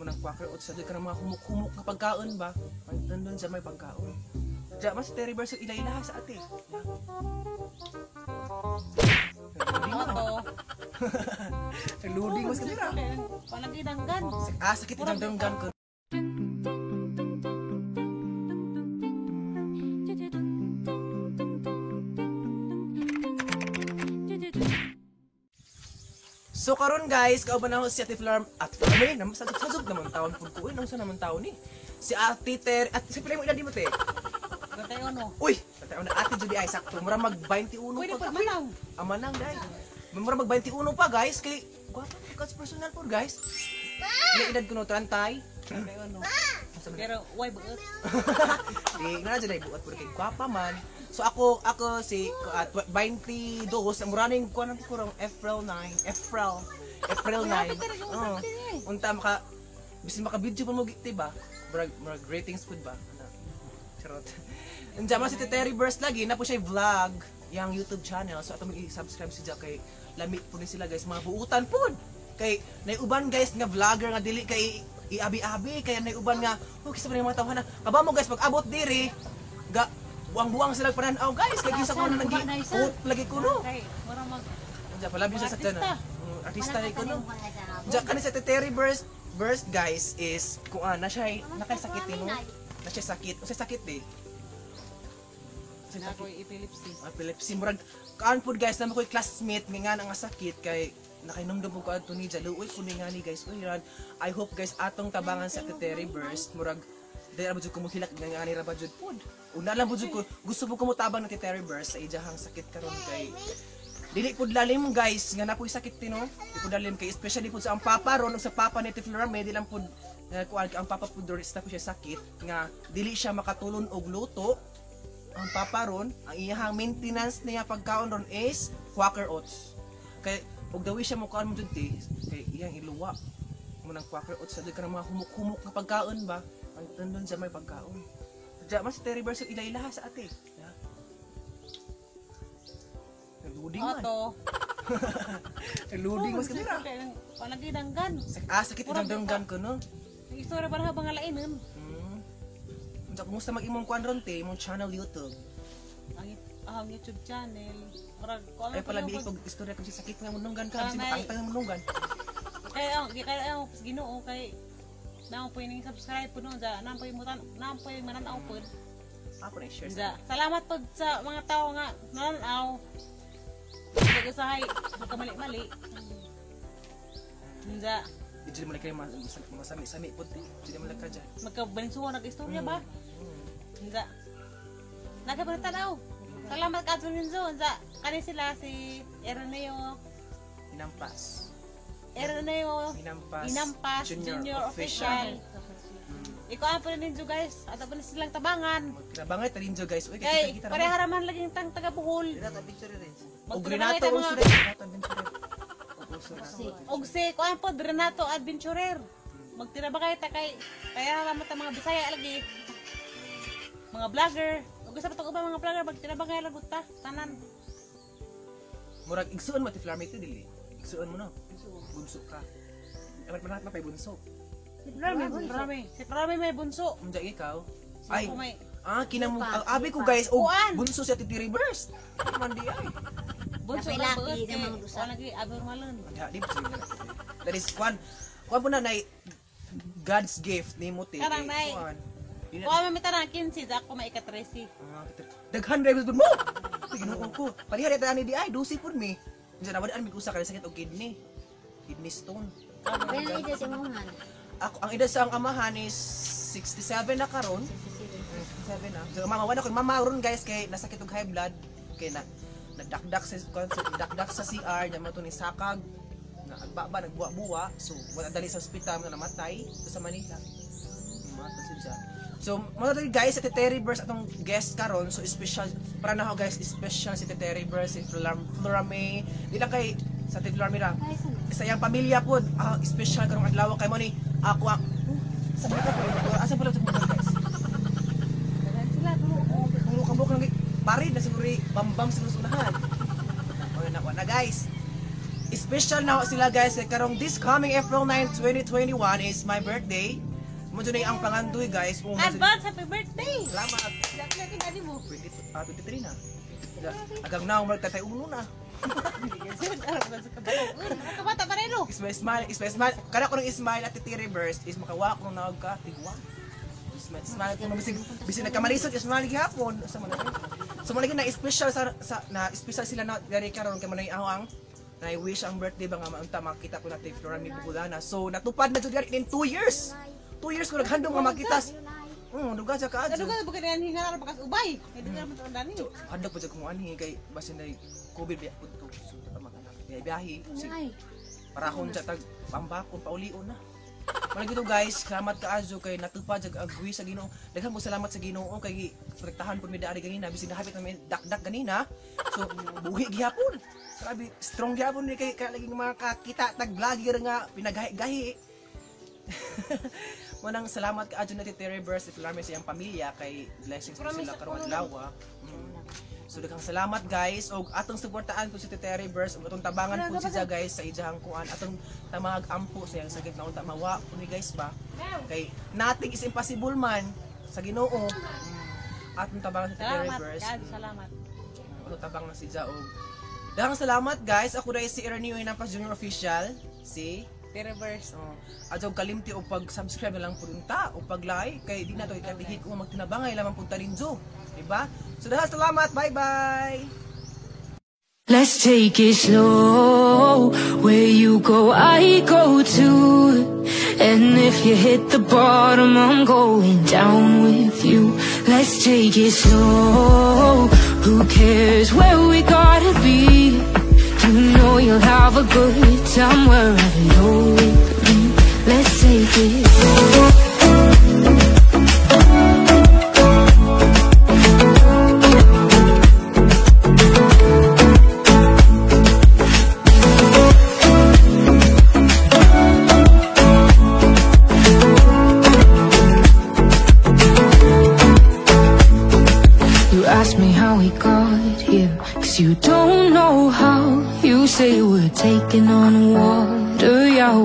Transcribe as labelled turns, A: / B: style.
A: Mo nang Quaker Oats sa ka ng mga humuk-humuk nga pagkaon ba? Pagtundon sa may pagkaon. Diya mas Terry Burst yung ila-ilaha sa ate.
B: Ato.
A: Loading mas kamera.
B: Palagi danggan.
A: Ah, sakit itang danggan ko. So karon guys, kauban ako si Ate Flor at Flor may naman sa sasub naman taon pud ko. Uy, nang sa naman taon ni. Si Ate Ter at si pila mo edad mo te.
B: Gatay ono.
A: Uy, tatay na Ate Judy ay sakto mura mag 21
B: Pwede
A: pa.
B: pa manang.
A: Ama nang dai. Mura mag 21 pa guys kay gwapo ka sa personal po guys. Pila edad ko no trantay.
B: Gatay ono. Pero why buot?
A: Di na dyan ay buot pud kay gwapa man. So ako ako si 22, mura na yung kuan ko rong April 9, April April 9. Oh. Unta maka bisin maka video pa mo giti ba? Murag murag ratings pud ba? Ana. Charot. Unja man si Terry Burst lagi na po siya vlog yang YouTube channel. So ato mag-subscribe si kay lami po ni sila guys, mga buutan pud. Kay naiuban guys nga vlogger nga dili kay iabi-abi kaya naiuban nga oh kisa pa rin mga tawhana. Kaba mo guys pag abot diri ga buang-buang sila panan-aw guys kay kinsa ko na nagi quote lagi ko no.
B: Kay mura mag
A: Unja pala sa
B: Mga
A: sakyan.
B: artista.
A: Artista ni ko no. Diyan kani sa Terry Burst Burst guys is kung na siya nakasakit eh, no. Na siya sakit. Unsay sakit eh? Unsay
B: na
A: sakit?
B: ko epilepsy.
A: Epilepsy murag kaan pud guys na ko'y classmate nga nga nga sakit kay nakainomdom po ko adto ni Jalo. Uy kundi nga ni guys. Uy ran. I hope guys atong tabangan sa Terry Burst murag dili ra ba jud ko mohilak nga nga ni ra ba jud pud. Una lang pud jud ko gusto po ko motabang na Terry Burst sa ijahang sakit karon kay dili pud lalim guys nga napoy sakit ti no. Di pud lalim kay especially pud sa ang papa ron ug sa papa ni Tiflora may di lang pud nga kuan ang papa pud ron na po siya sakit nga dili siya makatulon og luto. Ang papa ron, ang iyahang maintenance niya pagkaon ron is Quaker Oats. Kay og dawi siya mo kaon mo jud ti kay iyang iluwa mo nang Quaker Oats sa ka ng mga humuk-humuk nga pagkaon ba. Pagtundon sa may pagkaon. Diya mas Terry Burst yung ila-ilaha sa ate. Yeah. Nagloading man.
B: Ato.
A: Nagloading mas kamera.
B: Palagi danggan.
A: Ah, sakit itang danggan ko no.
B: Istorya para habang lainon.
A: Unsa kumusta mag imong kuan ron te, imong channel YouTube?
B: Ang YouTube channel. Murag ko
A: Ay pala bi pag istorya kung si sakit nga mununggan ka, si
B: Kamay.
A: matangtang nga mununggan.
B: Kay ang kay ang Ginoo kay naong po yung subscribe po noon sa naong po yung mutan naong po yung mananaw po.
A: Ako na share
B: Sa, salamat po sa mga tao nga nananaw. Hindi usahay magkamali-mali. Unsa
A: Di mo na kayo masami-sami po te. Di mo na ka dyan.
B: magkabalinsuwa nag-istorya ba? Unsa nagkabalita. Salamat ka Ninzo. Unsa kani sila si Erneo
A: Inampas.
B: Erneo
A: Inampas.
B: Inampas Junior, Official. Ikaw ang pa ninyo guys. At pa silang tabangan.
A: Magkabangay ta rin guys. Uy,
B: Kay
A: kita-kita
B: pareha raman laging tang taga Bohol.
A: Og Renato
B: Magtinabangay ta
A: uso
B: mga
A: rin. Renato Adventurer. Og uso rin.
B: og si kuan po Renato Adventurer. Magtinabangay ta kay pareha raman ta mga Bisaya lagi. Mga vlogger. Ug sa patong uban mga vlogger magtinabangay lang gud ta tanan.
A: Murag igsuon mo ti Flarmate dili. Igsuon mo no. Bunso ka. Dapat man na pay bunso.
B: Si Rami, Rami, si Rami may bunso.
A: Unja ikaw. Ay.
B: Ako may
A: Ah, kinam ang abi ko guys, og
B: Kuan.
A: bunso siya ti Reverse. Man di ay.
B: bunso
C: Napay
B: lang
C: laki
B: buot
C: sa
B: kay
C: mga dusa.
B: wala lagi abnormalan.
A: Di di That is kwan. Kwan po na nay God's gift nimo te.
B: Karang, nay.
A: Kuan. Di na-
B: Kuan man tanan 15 sa ako may ika-13.
A: Ah, daghan drivers pud mo. Uy, Ginoo ko. Paliha di ani di ay dusi pud mi. Unsa na wala mi usa kay sakit og kidney. Kidney stone.
C: Pero ang edad sa imuhan.
A: Ako ang edad sa ang amahan is 67 na karon. 67 na. So mama wala ko mama ron guys kay nasakit og high blood kay na nagdakdak sa kuan sa dakdak sa CR nya mo to ni sakag na agbaba nagbuwa-buwa so wala dali sa ospital nga namatay sa Manila. Matay siya. So, mga to guys, si Terry Burst atong guest karon. So, special, para na ako guys, special si Terry Burst, si Flora, Flora May. Di lang kay, sa Ate Flora May ra.
C: Ay, sa
A: Sa iyang pamilya po, ah, special karong adlaw kay mo ni ako ang, oh, sa mga ka po, asa pala sa mga guys?
B: Daghan sila tulo ko.
A: Kung kabuk lang pare na siguro bambam siguro sa unahan. Na na, na guys. Special na sila, guys, kay karong this coming April 9, 2021 is my birthday. Mo na ang pangandoy, guys. Oh,
B: Advance happy birthday.
A: Salamat.
B: Dako na mo.
A: 20, 23 na. Agang now magtatay uno na.
B: Kabata pa rin, no?
A: Smile, smile, smile, smile. Kada ko ng smile at titi reverse is makawa ko nang ka tigwa. Smile, smile ko bisig bisig nagkamalisod, smile gihapon sa man. So man na special sa na special sila na diri karon kay man ang ang na wish ang birthday ba nga maunta makita ko natin Flora Mi Bukulana. So natupad na jud in 2 years. 2 years ko naghandom nga makita. Duga sa ka.
B: Ano ka bukan yan hinga bakas ubay. Kay duga man to dani.
A: Handog pa jud ko mo anhi kay basin na COVID biya pud to. So tama ka na. Biyahe.
C: Ay.
A: Parahon sa tag pambakon paulion na. Malagi to, guys, salamat kaayo kay natupad jag agwi sa Ginoo. Daghan mo salamat sa Ginoo kay protektahan pud mi daari ganina bisin nahapit namin dakdak ganina. So buhi gihapon. Grabe, strong gihapon ni kay kay lagi mga kakita tag vlogger nga pinagahi-gahi. Manang salamat kaayo na Titi Reverse if sa iyang pamilya kay blessings po sila karong adlaw. So daghang salamat, guys, og atong suportaan po si Titi Reverse ug atong tabangan po siya, guys, sa iyang kuan, atong tamag ampo sa iyang sakit na unta mawa po ni, guys, ba kay nothing is impossible man sa Ginoo. Atong tabangan si Titi
B: Salamat.
A: Reverse.
B: God, salamat.
A: Atong tabang na si Ja og daghang salamat, guys. Ako dahil si Ernie Nampas Junior Official si
B: Reverse.
A: Oh, adyo kalimti og pag-subscribe na lang pud unta o pag-like kay di na to ikatihig kung magtinabangay lamang punta rinjo, diba? So daghang salamat, bye-bye.
D: Let's take it slow. Where you go, I go too. And if you hit the bottom, I'm going down with you. Let's take it slow. Who cares where we gotta be? You know you'll have a good time wherever you're with me. Let's take it slow. You ask me how we got here, 'cause you don't know how. You say we're taking on water, yeah.